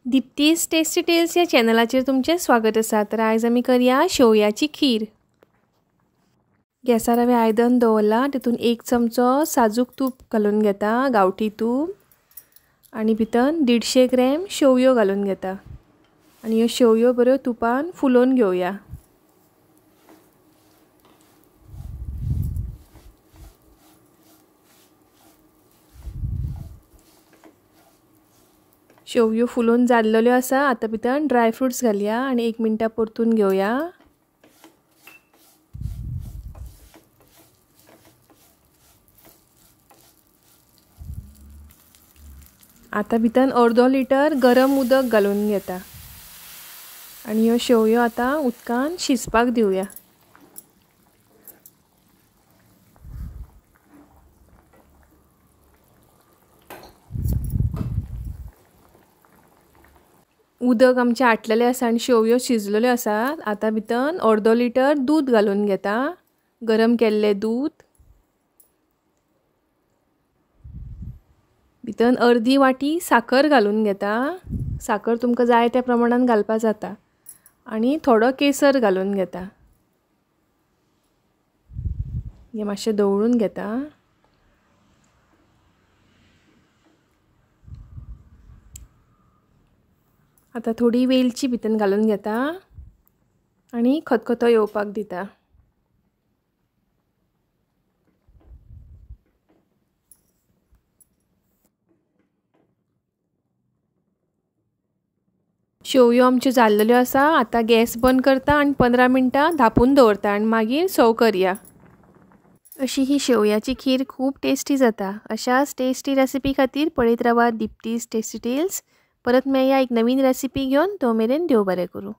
दीप्तीस tasty tales या चॅनलाचेर तुमचें स्वागत आसा। तर आयज आमी करया शेवयाची खीर। गॅसार हांवें आयदन दवरलां, तितून 1 चमचो साजूक तूप घालून घेता, गांवठी तूप, आनी भितर 150 ग्रॅम शेवयो घालून घेता आनी ह्यो शेवयो बऱ्यो तुपान फुलोवन घेवया। शेवयो फुलोवन जाल्ल्यो आसा, आतां भितर ड्राय फ्रुट्स घालया आनी 1 मिनटां परतून घेवया। आतां भितर 1/2 लिटर गरम उदक घालून घेता आनी ह्यो शेवयो आतां उदकान शिजपाक दिवया। उदक आमचें आटलेलें आसा आनी शेवयो शिजलेल्यो आसात। आतां भितर 1/2 लिटर दूद घालून घेता, गरम केल्लें दूद। भितर 1/2 वाटी साखर घालून घेता, साखर तुमकां जाय त्या प्रमाणान घालपा जाता, आनी थोडो केसर घालून घेता। हें मातशें दवळून घेता। आतां थोडी वेलची भितर घालून घेता आनी खतखतो येवपाक दिता। शेवयो आमच्यो जाल्ल्यो आसा। आतां गॅस बंद करता आनी 15 मिनटां धांपून दवरता आनी मागीर सर्व करया। अशी ही शेवयाची खीर खूब टेस्टी जाता। अशाच टेस्टी रेसिपी खातीर पळयत रावा दीप्तीस टेस्टी टेल्स। परत मेळया एक नवीन रेसिपी घेवन, तो मेरेन देव बरें करूं।